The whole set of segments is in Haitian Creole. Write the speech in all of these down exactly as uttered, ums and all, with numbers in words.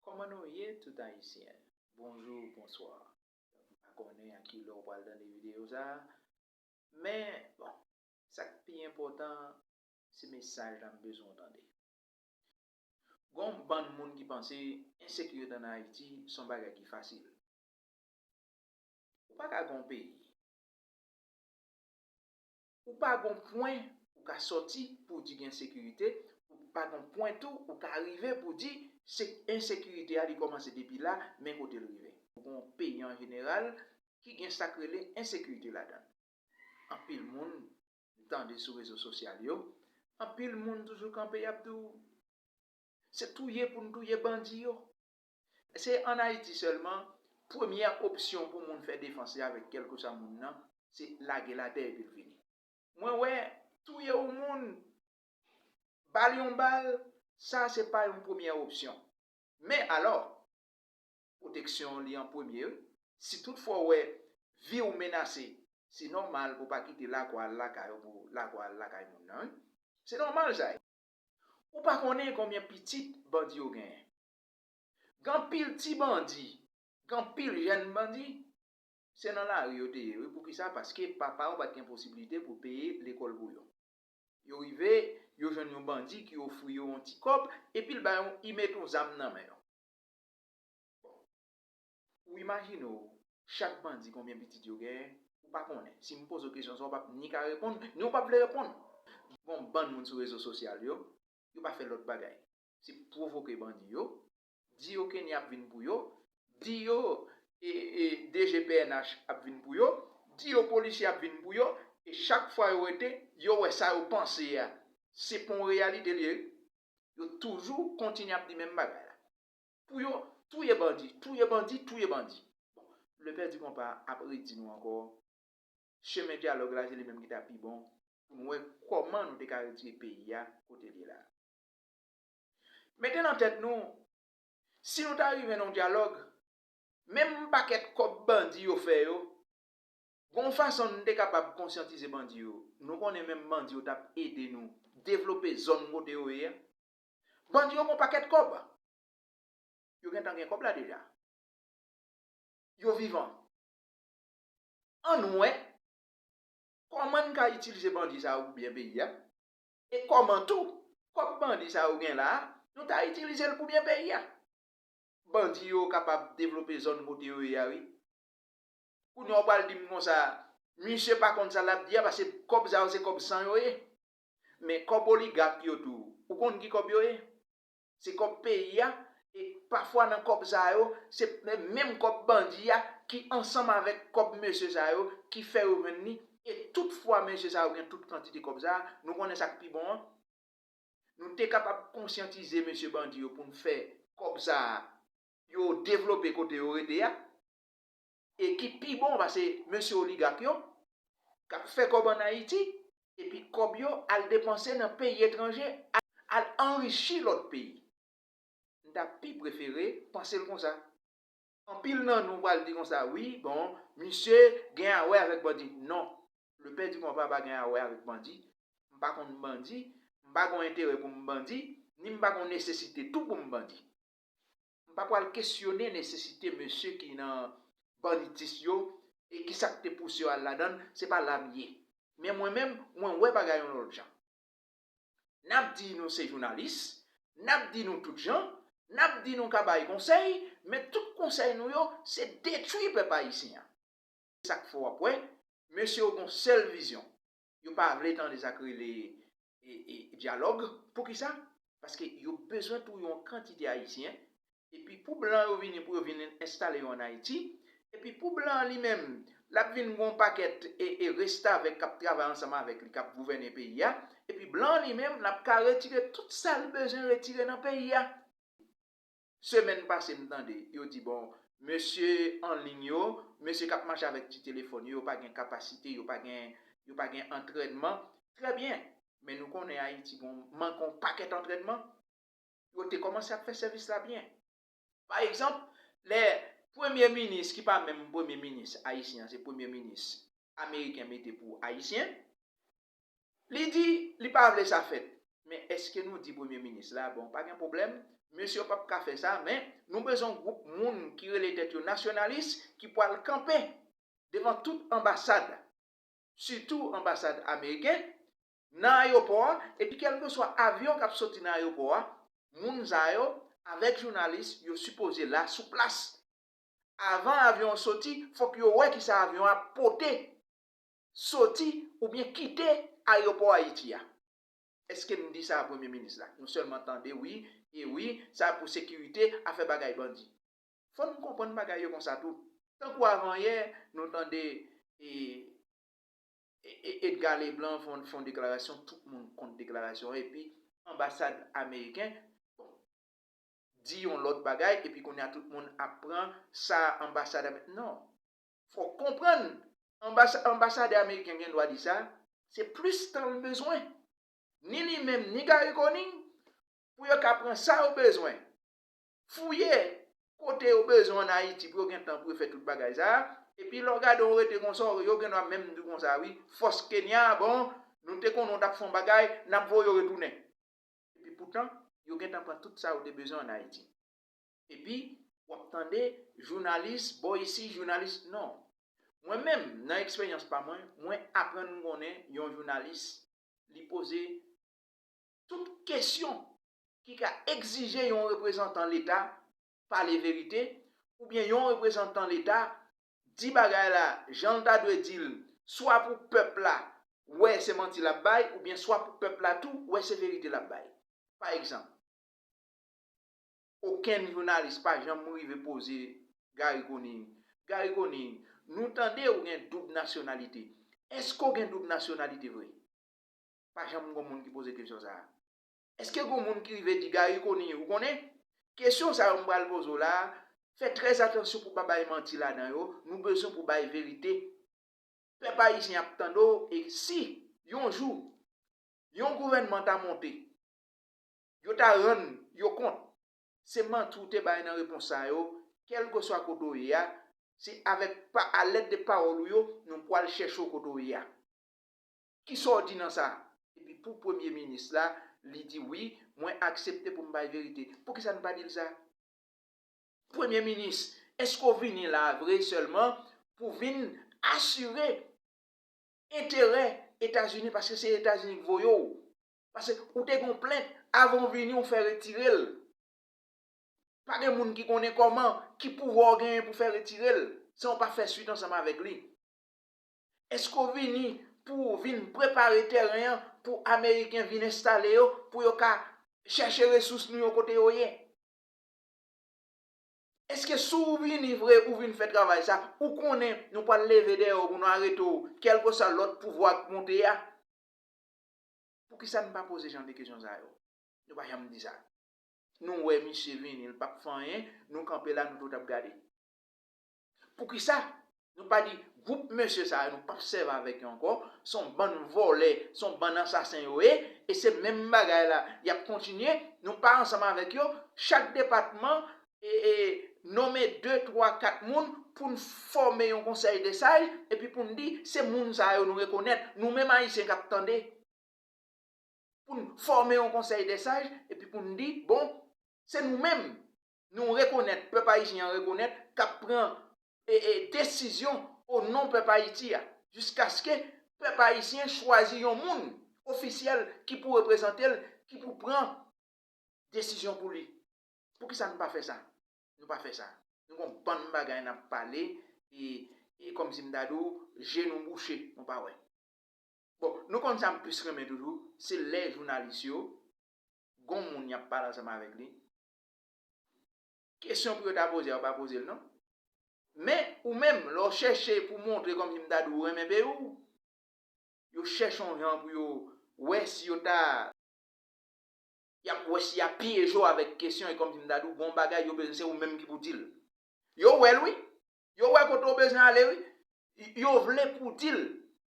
Kòman nou ye tout Ayisyen? Bonjou, bonswa. M pa konnen a ki lè w pral tande videyo sa a, men bon, sa k pi enpòtan, se mesaj la m bezwen w tande. Gon bann moun ki panse ensekirite ann Ayiti se yon bagay ki fasil. Ou pa ka gon peyi. Ou pa gon pwen ou ka sòti pou di gen sekirite, ou pa gon pwen tou ou ka rive pou di se ensekirite a li kòmanse depi la, men kote l rive. Ou gon peyi an jeneral ki gen sa k rele ensekirite ladan l. Anpil moun m tande sou rezo sosyal yo, anpil moun toujou kanpe y ap di w se touye pou n touye bandi yo. Se ann Ayiti sèlman, premyè opsyon pou moun fè defans li avèk kèlkeswa moun nan, se lage l atè epi l vini. Mwen wè, touye yon moun, ba l yon bal, sa se pa yon premyè opsyon. Men alò, pwoteksyon li an premye, wi. Si toutfwa w wè vi w menase, se nòmal pou w pa kite lakwa al lakay ou pou lakwa al lakay moun nan, wi. Se nòmal sa ye. Ou pa konnen konbyen pitit bandi yo genyen. Gen anpil ti bandi, gen anpil jèn bandi, se nan lari yo te ye, wi. Poukisa? Paske papa yo pa t gen posiblite pou peye lekòl pou yo. Yo rive, yo jwenn yon bandi ki ofri yo yon ti kòb, epi l ba yo, li mete yon zam nan men yo. Bon. Ou imajine w, chak bandi konbyen pitit yo genyen, ou pa konnen. Si m poze w kesyon sa, ou p ap ni ka reponn, ni ou p ap vle reponn. Gon bann moun sou rezo sosyal yo, yo pa fè lòt bagay. Se pwovoke bandi yo, di yo Kenny ap vin pou yo, di yo e, e, D G P N H ap vin pou yo, di yo polisye ap vin pou yo, e chak fwa yo rete, yo wè sa yo panse a, se pa yon reyalite l ye, yo toujou kontinye ap di menm bagay la. Pou yo touye bandi, touye bandi, touye bandi. Bon, Lepè di Konpa ap redi nou ankò, chemen dyalòg la, se li menm ki ta pi bon pou nou wè kòman nou te ka retire peyi a kote l ye la. Mete nan tèt nou, si nou ta rive nan yon dyalòg, menm pakèt kòb bandi yo fè yo, gon fason n te kapab konsyantize bandi yo. Nou konnen menm bandi yo t ap ede nou devlope zòn kote yo ye a. Bandi yo gon pakèt kòb. Yo gentan gen kòb la deja. Yo vivan. Ann wè kòman n ka itilize bandi sa yo pou byen peyi a. E kòman tou, kòb bandi sa yo gen la a, nou ta itilize l pou byen peyi a. Bandi yo kapab devlope zòn kote yo ye a, wi. Kounye a w pral di m konsa, misye pa konn sa l ap di a, paske kòb sa yo se kòb san yo ye. Men kòb oligak yo tou, ou konn ki kòb yo ye? Se kòb peyi a, e pafwa nan kòb sa yo, se menm kòb bandi a ki ansanm avèk kòb mesye sa yo ki fè yo jwenn li, e tout fwa mesye sa yo gen tout kantite kòb sa a, nou konnen sa k pi bon an. Nou te kapab konsyantize mesye bandi yo pou n fè kòb sa a, yo devlope kote yo rete a, e ki pi bon pase mesye oligak yo, k ap fè kòb ann Ayiti, epi kòb yo al depanse nan peyi etranje, al, al anrichi lòt peyi. M ta pi prefere panse l konsa. Anpil nan nou pral di konsa, wi, bon, misye gen a wè avèk bandi. Non, Lepè di Konpa pa gen a wè avèk bandi. M pa konn bandi, m pa gon enterè pou m bandi, ni m pa gon nesesite tou pou m bandi. M pa pral kesyone nesesite mesye ki nan banditis yo e kisa k te pouse yo al ladan l, se pa la m ye. Men mwen menm, mwen wè bagay yon lòt jan. N ap di nou se jounalis, n ap di nou tout jan, n ap di nou ka bay konsèy, men tout konsèy nou yo, se detwi pèp ayisyen an. Se sa k fè w ap wè, mesye yo gon sèl vizyon. Yo pa vle tande sa k rele, e, e, dyalòg. Poukisa? Paske yo bezwen touye yon kantite ayisyen, epi pou blan yo vini, pou yo vin enstale yo ann Ayiti, epi pou blan an li menm, l ap vin gon pakèt e, e restavèk k ap travay ansanm avèk li, k ap gouvène peyi a, epi blan an li menm, l ap ka retire tout sa l bezwen retire nan peyi a. Semèn pase, m tande, yo di, bon, mesye an liy yo, mesye k ap mache avèk ti telefòn yo, yo pa gen kapasite, yo pa gen, yo pa gen antrènman. Trè byen, men nou konnen Ayiti gon, manke yon pakèt antrènman. Yo te kòmanse ap fè sèvis la byen. Pa egzanp, lè premye minis, ki pa menm premye minis ayisyen an, se premye minis ameriken mete pou ayisyen, li di li pa vle sa fèt. Men èske nou di premye minis la, bon, pa gen pwoblèm, mesye yo p ap ka fè sa, men Nou bezwen yon gwoup moun ki rele tèt yo nasyonalis ki pral kanpe devan tout anbasad, sitou anbasad ameriken, nan ayewopò a, epi kèlkeswa avyon k ap soti nan ayewopò a, moun sa yo, avèk jounalis, yo sipoze la sou plas. Avan avyon an soti, fòk yo wè kisa avyon an ap pote soti oubyen kite ayewopò Ayiti a. Èske n di sa a Premye Minis la? Nou sèlman tande wi, e wi, sa pou sekirite, afè bagay bandi. Fò n konprann bagay yo konsa tou. Tankou avan yè, nou tande e, e, e, Edgar Leblanc fè yon, fè yon deklarasyon, tout moun kont deklarasyon an, epi anbasad ameriken, bon, di yon lòt bagay, epi kounye a tout moun ap pran sa anbasad ameriken. Non. Fò w konprann, anbasa-, anbasadè ameriken gen dwa di sa, se plis tan l bezwen. Ni li menm, ni Garry Conille, pou yo ka pran sa yo bezwen. Fouye kote yo bezwen ann Ayiti pou yo gen tan pou yo fè tout bagay sa a. Epi lè w gade w rete konsa, yo gen dwa menm di w konsa, wi, fòs Kenya, bon, nou te konnen w t ap fè yon bagay, n ap voye w retounen. Epi poutan, yo gentan pran tout sa yo te bezwen ann Ayiti. Epi, w ap tande jounalis bò isi, jounalis non. Mwen menm, nan eksperyans pa mwen, mwen aprann konnen yon jounalis, li poze tout kesyon ki ka egzije yon reprezantan Leta pale verite, oubyen yon reprezantan Leta di bagay la jan l ta dwe di l, swa pou pèp la wè se manti l ap bay, oubyen swa pou pèp la tou wè se verite l ap bay. Pa egzanp, okenn jounalis pa janm rive poze Garry Conille, Garry Conille, nou tande ou gen doub nasyonalite. Èske w gen doub nasyonalite vre? Pa janm gon moun ki poze kesyon sa a. Èske gon moun ki rive di Garry Conille, ou konnen? Kesyon sa yo m pral poze w la a, fè trè atansyon pou w pa bay manti ladan yo, nou bezwen pou w bay verite. Pèp ayisyen ap tande w, e si yon jou, yon gouvènman ta monte, yo ta rann yo kont, se manti w te bay nan repons sa yo, kèlkeswa kote w ye a, se avèk pa, a lèd de pawòl ou yo, nou pral chèche w kote w ye a. Kisa w di nan sa? Epi pou premye minis la, li di, wi, mwen aksepte pou m bay verite. Poukisa n pa di l sa? Premye minis, èske w vini la a vre sèlman pou vin asire enterè Etazini, paske se Etazini k voye w? Paske ou te gen yon plent, avan w vini, w fè retire l. Pa gen moun ki konnen kòman, ki pouvwa w genyen pou fè retire l, san w pa fè swit ansanm avèk li. Èske w vini pou w vin prepare tèren an pou Ameriken vin enstale yo, pou yo ka chèche resous nou yo kote yo ye? Èske si w vini vre, ou vin fè travay sa, ou konnen nou pral leve dèyè w pou nou arete w, kèlkeswa lòt pouvwa k monte a? Poukisa n pa poze jan de kesyon sa yo? Nou pa janm di sa. Nou wè misye vini, l p ap fè anyen, nou kanpe la, nou tout ap gade. Poukisa nou pa di gwoup mesye sa yo, nou p ap sèvi avèk yo ankò, se yon bann vòlè, se yon bann ansasen yo ye, e se menm bagay la y ap kontinye, nou pa ansanm avèk yo, chak depatman e, e, nonmen de, twa, kat moun pou n fòme yon konsèy de saj, epi pou n di se moun sa yo nou rekonèt, nou menm Ayisyen k ap tande. Pou n fòme yon konsèy de saj, epi pou n di, bon, se nou menm, nou rekonèt, pèp ayisyen an rekonèt, k ap pran e, e, desizyon o non pèp Ayiti a, jiskaske pèp ayisyen chwazi yon moun ofisyèl ki pou reprezante l, ki pou pran desizyon pou li. Poukisa n pa fè sa? Nou pa fè sa. Nou gon bann bagay n ap pale, e, e kòmsi m ta di w, je nou bouche, nou pa wè. Bon, nou konn sa m plis renmen toujou, se lè jounalis yo, gon moun y ap pale ansanm avèk li, kesyon pou yo ta poze a, yo pa poze l non. Men, ou menm, lè w chèche pou montre kòmsi m ta di w ou renmen peyi w, yo chèche yon jan pou yo wè si yo ta, y ap wè si y ap pyeje w avèk kesyon, e kòmsi m ta di w, gon bagay yo bezwen, se ou menm ki pou di l. Yo wè l, wi. Yo wè kote w bezwen ale, wi. Yo vle pou w di l.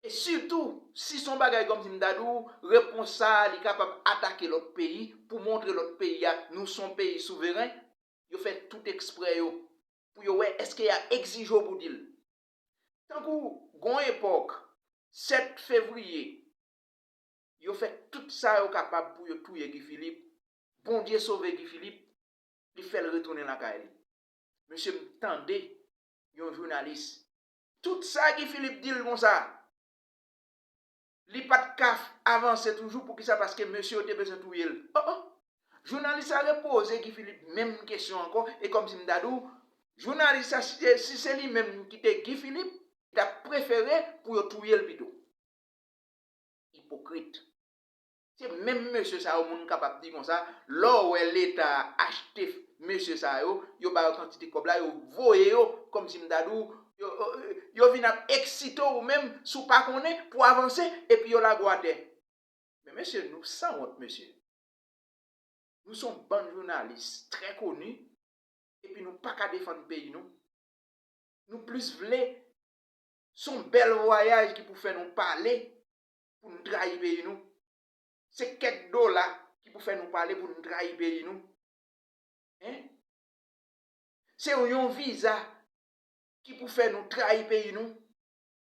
E sitou, si se yon bagay kòmsi m ta di w, repons sa a, li kapab atake lòt peyi, pou montre lòt peyi a, nou se yon peyi souveren. Yo fè tout eksprè yo, pou yo wè èske y a egzije w pou di l. Tankou, gon epòk, sèt fevriye, yo fè tout sa yo kapab pou yo touye Guy Philippe. Bondye sove Guy Philippe. Li fè l retounen lakay li. Mesye, m tande yon jounalis. Tout sa Guy Philippe di l konsa, li pa t ka avanse toujou. Poukisa? Paske mesye yo te bezwen touye l. Oh, oh. Jounalis la repoze Guy Philippe menm kesyon ankò. E kòmsi m ta di w, jounalis la, si se, si se li menm ki te Guy Philippe, li t ap prefere pou yo touye l pito. Ipokrit. Se menm mesye sa yo moun kapab di konsa, lè w wè Leta achte mesye sa yo, yo ba yo kantite kòb la, yo voye yo, kòmsi m ta di w, yo, yo, yo vin ap eksite w menm, si w pa konnen, pou avanse, epi yo lage w atè. Men mesye, nou sanwont, mesye. Nou se yon bann jounalis trè koni, epi nou pa ka defann peyi nou. Nou plis vle se yon bèl vwayaj ki pou fè nou pale, pou nou trayi peyi nou. Se kèk dola ki pou fè nou pale, pou nou trayi peyi nou. Hein? Se yon viza ki pou fè nou trayi peyi nou.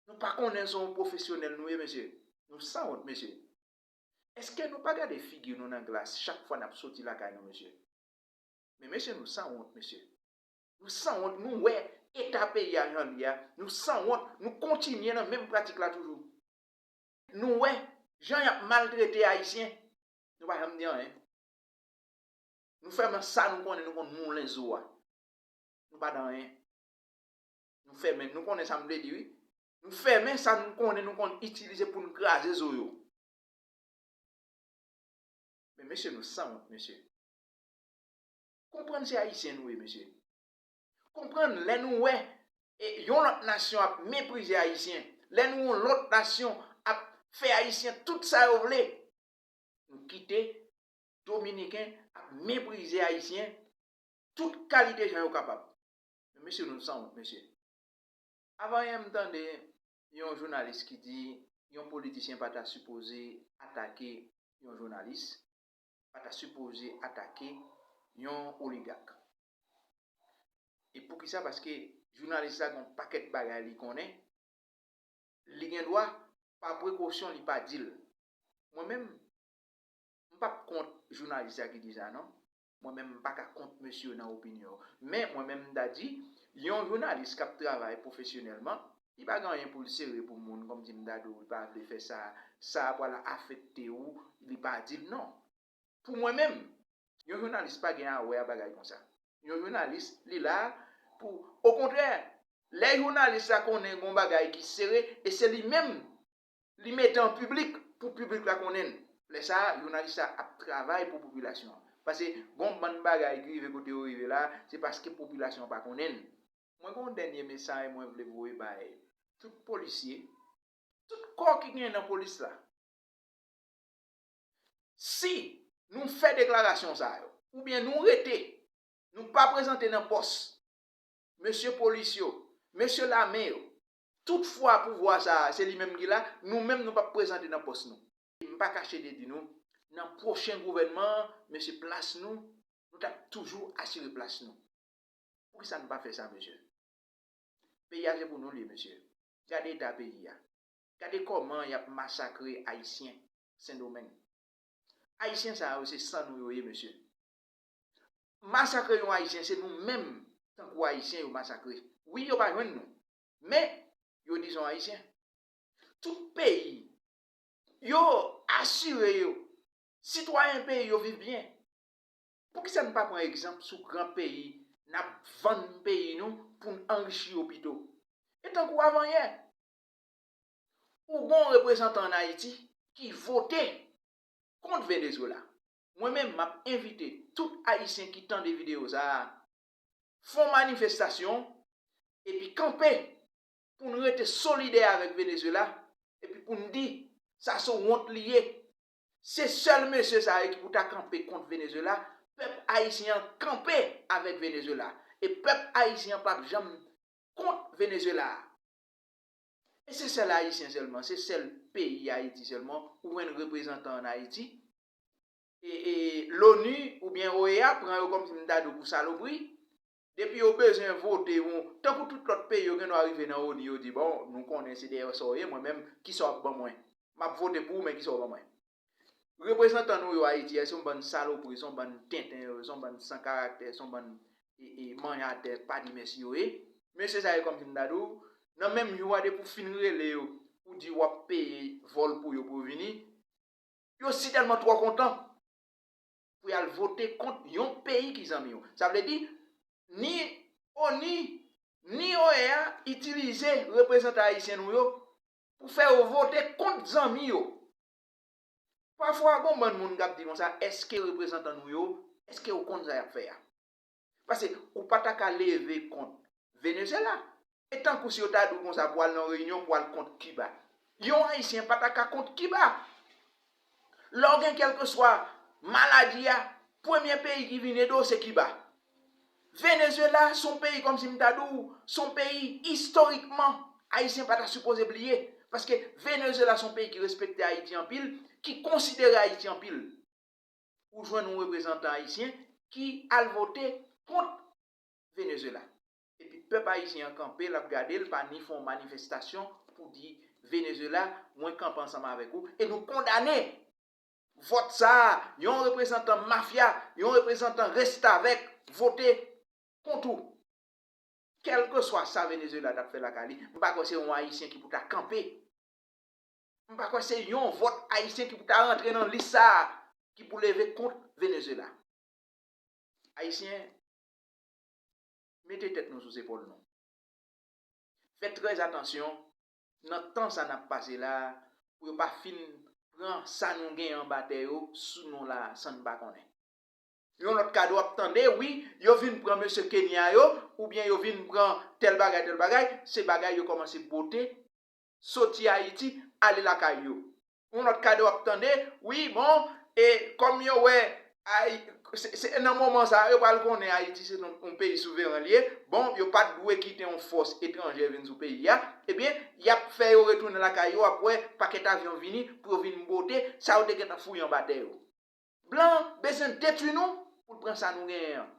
Nou pa konnen se yon pwofesyonèl nou ye, mesye. Nou sanwont, mesye. Èske nou pa gade figi nou nan glas chak fwa n ap soti lakay nou, mesye? Men mesye, nou sanwont, mesye. Nou sanwont, nou wè eta peyi a jan l ye a. Nou sanwont, nou kontinye nan menm pratik la toujou. Nou wè jan y ap maltrete Ayisyen. Nou pa janm di anyen. Nou fèmen sa nou konnen, nou konn moulen zo a. Nou pa di anyen. Nou fèmen, nou konnen sa m vle di, wi. Nou fèmen sa nou konnen, nou konn itilize pou n kraze zo yo. Men mesye, nou sanwont, mesye. Konprann se Ayisyen nou ye, mesye. Konprann lè nou wè, e, yon lòt nasyon ap meprize Ayisyen, lè nou wè yon lòt nasyon ap fè Ayisyen tout sa yo vle, nou kite Dominiken ap meprize Ayisyen tout kalite jan yo kapab. Men mesye, nou sanwont, mesye. Avan yè, m tande yon jounalis ki di yon politisyen pa ta sipoze atake yon jounalis, pa ta sipoze atake yon oligak. E poukisa? Paske jounalis la gen yon pakèt bagay li konnen, li gen dwa, pa prekosyon, li pa di l. Mwen menm, m p ap kont jounalis la ki di sa, non. Mwen menm, m pa ka kont mesye yo nan opinyon yo. Men, mwen menm, m ta di, yon jounalis k ap travay pwofesyonèlman, li pa gen anyen pou l sere pou moun, kòmsi m ta di w, li pa vle fè sa, sa pral afekte w, li pa di l, non. Pou mwen menm, yon jounalis pa gen a wè a bagay konsa. Yon jounalis, li la pou, okontrè, lè jounalis la konnen gon bagay ki sere, e se li menm li mete an piblik pou piblik la konnen l. Lè sa a, jounalis la ap travay pou popilasyon an. Paske gon bann bagay ki rive kote yo rive la, se paske popilasyon an pa konnen l. Mwen gon dènye mesaj mwen vle voye bay tout polisye, tout kò ki gen nan polis la. Si nou fè deklarasyon sa yo, oubyen nou rete, nou pa prezante nan pòs, mesye polis yo, mesye lame yo, tout fwa pouvwa sa a, se li menm ki la, nou menm nou p ap prezante nan pòs nou. M pa kache de di nou, nan pwochen gouvènman an, mesye, plas nou, nou t ap toujou asire plas nou. Poukisa nou pa fè sa, mesye? Peyi a se pou nou l ye, mesye. Gade eta peyi a. Gade kòman y ap masakre Ayisyen Sendomeng. Ayisyen sa yo, se san nou yo ye, mesye. Masakre yon Ayisyen, se nou menm, tankou Ayisyen, yo masakre. Wi, yo pa jwenn nou. Men, yo di se yon Ayisyen. Tout peyi, yo asire yo, sitwayen peyi yo viv byen. Poukisa n pa pran egzanp sou gran peyi, n ap vann peyi nou pou n anrichi yo pito? E tankou avanyè, ou gon reprezantan ann Ayiti ki vote kont Venezuela. Mwen menm, m ap envite tout Ayisyen ki tande videyo sa a, fè yon manifestasyon, epi kanpe pou n rete solidè avèk Venezuela, epi pou n di, sa se wont li ye. Se sèl mesye sa yo ki pou ta kanpe kont Venezuela. Pèp ayisyen an kanpe avèk Venezuela. E pèp ayisyen an p ap janm kont Venezuela. E se sèl Ayisyen sèlman, se sèl peyi Ayiti sèlman, ou jwenn reprezantan ann Ayiti. E, e, l'ONU oubyen O E A pran yo kòmsi m ta di w pou salopri. Depi yo bezwen vote, bon, tankou tout lòt peyi, yo gen dwa rive nan ONU, yo di, bon, nou konnen se dèyè sa w ye, mwen menm, kisa w ap ban mwen? M ap vote pou ou, men kisa w ban mwen? reprezantan nou yo Ayiti a, se yon bann salopri, se yon bann tenten yo, se yon bann san karaktè, se yon bann e, e, manyatè, pa di mèsi yo ye. Mesye sa yo, kòm si m ta di w, nan menm jou a, depi w fin rele yo, ou di w ap peye vòl pou yo pou yo vini, yo sitèlman twò kontan pou y al vote kont yon peyi ki zanmi yo. Sa vle di, ni ONI, ni OEA itilize reprezantan ayisyen nou yo pou fè yo vote kont zanmi yo. Pafwa, gon bann moun k ap di konsa, èske reprezantan nou yo, èske yo konn sa y ap fè a? Paske ou pa ta ka leve kont Venezuela. E tankou si yo ta di w konsa pou al nan reyinyon pou al kont Kiba. Yon Ayisyen pa ta ka kont Kiba. Lè w gen kèlkeswa maladi a, premye peyi ki vin ede w se Kiba. Venezuela se yon peyi, kòm si m ta di w, se yon peyi istorikman Ayisyen pa ta sipoze bliye. Paske Venezuela se yon peyi ki respekte Ayiti anpil, ki konsidere Ayiti anpil. Ou jwenn yon reprezantan ayisyen ki al vote kont Venezuela. Epi pèp ayisyen an kanpe, l ap gade, l pa ni fè yon manifestasyon pou di Venezuela, mwen kanpe ansanm avèk ou. E nou kondane vòt sa a, yon reprezantan mafya, yon reprezantan restavèk vote kont ou. Kèlkeswa sa Venezuela t ap fè lakay li, m pa kwè se yon Ayisyen ki pou ta kanpe. M pa kwè se yon vòt Ayisyen ki pou ta rantre nan lis sa a, ki pou leve kont Venezuela. Ayisyen, mete tèt nou sou zepòl nou. Fè trè atansyon nan tan sa n ap pase la a, pou yo pa fin pran sa nou genyen anba tè yo sou nou la a san n pa konnen. Yon lòt ka di w ap tande, wi, yo vin pran mesye Kenya yo, oubyen yo vin pran tèl bagay, tèl bagay, se bagay yo kòmanse pote, soti Ayiti, ale lakay yo. Yon lòt ka di w ap tande, wi, bon, e kòm yo wè, ay, se, se nan moman sa a, yo pral konnen Ayiti se yon, yon peyi souveren li ye, bon, yo pa t dwe kite yon fòs etranjè vin sou peyi a, ebyen, y ap fè yo retounen lakay yo, w ap wè pakèt avyon vini pou yo vin pote sa yo te gentan fouye anba tè yo. Blan bezwen detwi nou pou l pran sa nou genyen an.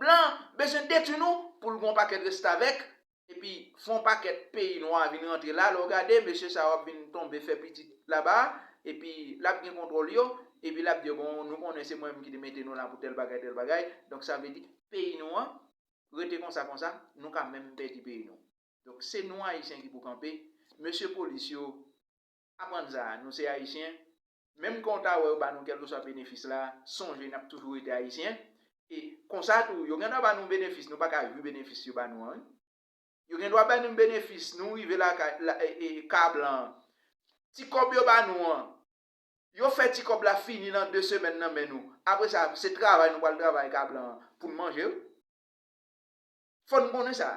Blan bezwen detwi nou pou l gen yon pakèt restavèk, epi fè yon pakèt peyi nwa vin rantre la. Lè w gade, mesye sa yo ap vin tonbe fè pitit laba, epi l ap gen kontwòl yo, epi l ap di yo, bon, nou konnen se mwen menm ki te mete nou la pou tèl bagay, tèl bagay. Donk, sa vle di, peyi nou an, rete konsa, konsa, nou ka menm pèdi peyi nou. Donk, se nou Ayisyen ki pou kanpe. Mesye polis yo, aprann sa, nou se Ayisyen. Menm kan w ta wè yo ba nou kèlkeswa benefis la, sonje n ap toujou rete Ayisyen. E konsa tou, yo gen dwa ba nou benefis, nou pa ka jwi benefis yo ba nou an, wi. Yo gen dwa ba nou benefis, nou rive lakay, la, e, e, ka blan an. Ti kòb yo ba nou an, yo fè ti kòb la fini nan de semèn nan men nou. Apre sa, se travay nou pral travay ka blan an pou n manje, wi. Fò n konnen sa.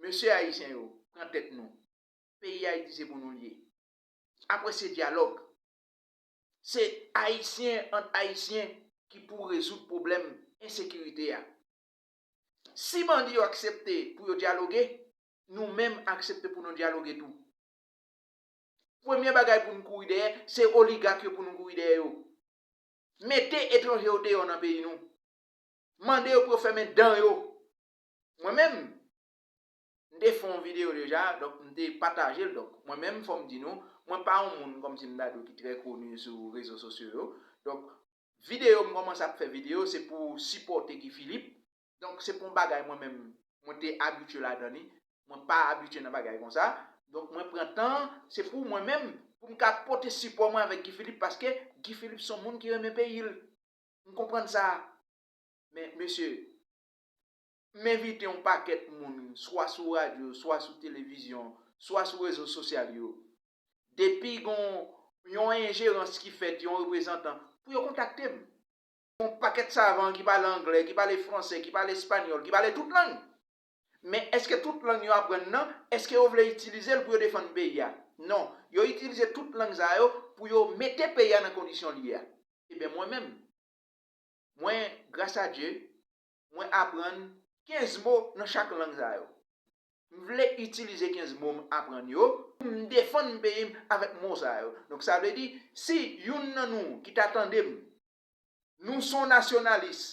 Mesye ayisyen yo, pran tèt nou. Peyi Ayiti se pou nou l ye. Apre se dyalòg. Se Ayisyen ant Ayisyen ki pou rezoud pwoblèm ensekirite a. Si bandi yo aksepte pou yo dyaloge, nou menm aksepte pou nou dyaloge tou. Premye bagay pou n kouri dèyè, se oligak yo pou nou kouri dèyè yo. Mete etranje yo deyò nan peyi nou. Mande yo pou yo fèmen dan yo. Mwen menm, m te fè yon videyo deja, donk m te pataje l. Donk, mwen menm, fò m di nou, mwen pa yon moun kòmsi m ta di w ki trè koni sou rezo sosyo yo. Donk, videyo, m kòmanse ap fè videyo, se pou sipòte Guy Philippe. Donk, se pa yon bagay mwen menm, mwen te abitye ladan li. Mwen pa abitye nan bagay konsa. Donk, mwen pran tan, se pou mwen menm, pou m ka pote sipò mwen avèk Guy Philippe, paske Guy Philippe se yon moun ki renmen peyi l. M konprann sa. Men, mesye, m envite yon pakèt moun, swa sou radyo, swa sou televizyon, swa sou rezo sosyal yo. Depi gon yon enjerans ki fèt, yon reprezantan, pou yo kontakte m. Yon pakèt savan ki pale anglè, ki pale fransè, ki pale espanyòl, ki pale tout lang. Men èske tout lang yo aprann nan, èske yo vle itilize l pou yo defann peyi a? Non. Yo itilize tout lang sa yo pou yo mete peyi a nan kondisyon l ye a. Ebyen, mwen menm, mwen, gras a Dye, mwen aprann kenz mo nan chak lang sa yo. M vle itilize kenz mo m aprann yo pou m defann peyi m avèk mo sa yo. Donk, sa vle di, si youn nan nou ki ta tande m, nou se yon nasyonalis,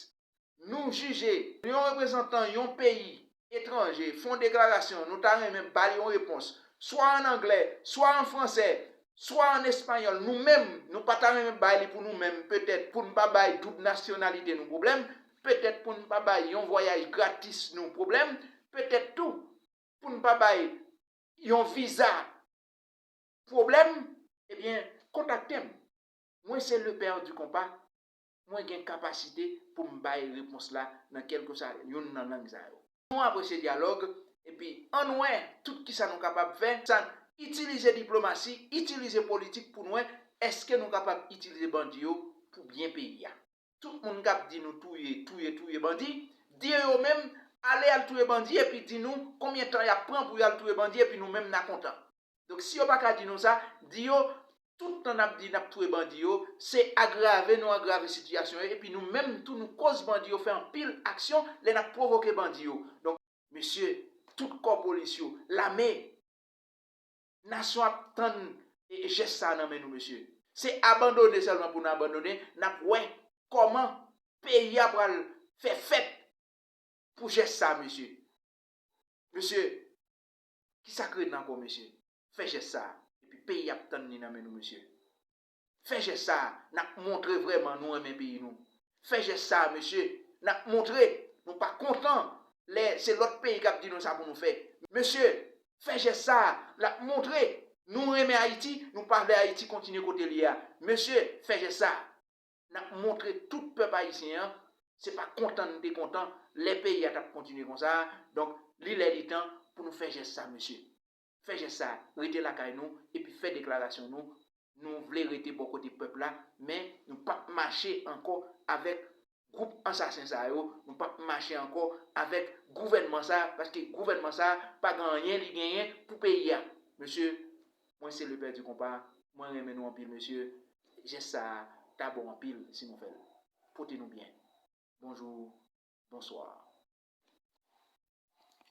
nou jije yon reprezantan yon peyi etranje fè yon deklarasyon, nou ta renmen ba l yon repons, swa ann anglè, swa an fransè, swa an espayòl, nou menm, nou pa ta renmen bay li pou nou menm, petèt pou n pa bay doub nasyonalite nou pwoblèm, petèt pou n pa bay yon vwayaj gratis nou pwoblèm, petèt tou pou n pa bay yon viza pwoblèm, ebyen, kontakte m. Mwen se le père du compas, mwen gen kapasite pou m bay repons la nan kèlkeswa youn nan lang sa yo. Nou apresye dyalòg, epi ann wè tout kisa nou kapab fè, sa itilize diplomasi, itilize politik pou n wè èske nou kapab itilize bandi yo pou byen peyi a. Tout moun k ap di nou touye, touye, touye bandi, di yo menm ale al touye bandi epi di nou konbyen tan y ap pran pou y al touye bandi epi nou menm n a kontan. Donk si yo pa ka di nou sa, di yo tout tan n ap di n ap touye bandi yo, se agrave nou agrave sitiyasyon yo epi nou menm tou nou koz bandi yo fè anpil aksyon lè n ap pwovoke bandi yo. Donk mesye, tout kò polis yo, lame, nasyon ap tann e, e, jès sa a nan men nou mesye. Se abandone sèlman pou nou abandone, n ap wè kòman peyi a pral fè fèt pou jès sa a mesye. Mesye, kisa k ret ankò mesye? Fè jès sa a, epi peyi a ap tann li nan men nou mesye. Fè jès sa a, n ap montre vrèman nou renmen peyi nou. Fè jès sa a mesye, n ap montre nou pa kontan lè se lòt peyi k ap di nou sa pou nou fè. Mesye, fè jès sa a, n ap montre nou renmen Ayiti, nou pa vle Ayiti kontinye kote l ye a. Mesye, fè jès sa a. N ap montre tout pèp ayisyen an se pa kontan n te kontan lè peyi a t ap kontinye konsa a. Donk li lè li tan pou nou fè jès sa mesye. Fè jès sa, rete lakay nou epi fè deklarasyon nou. Nou vle rete bò kote pèp la, men nou p ap mache ankò avèk gwoup ansasen sa yo, nou p ap mache ankò avèk gouvènman sa, paske gouvènman sa pa gen anyen li genyen pou peyi a. Mesye, mwen se le père du compas, mwen renmen nou anpil mesye, jès sa ta bon anpil si nou fè l. Pote nou byen. Bonjou, bonswa.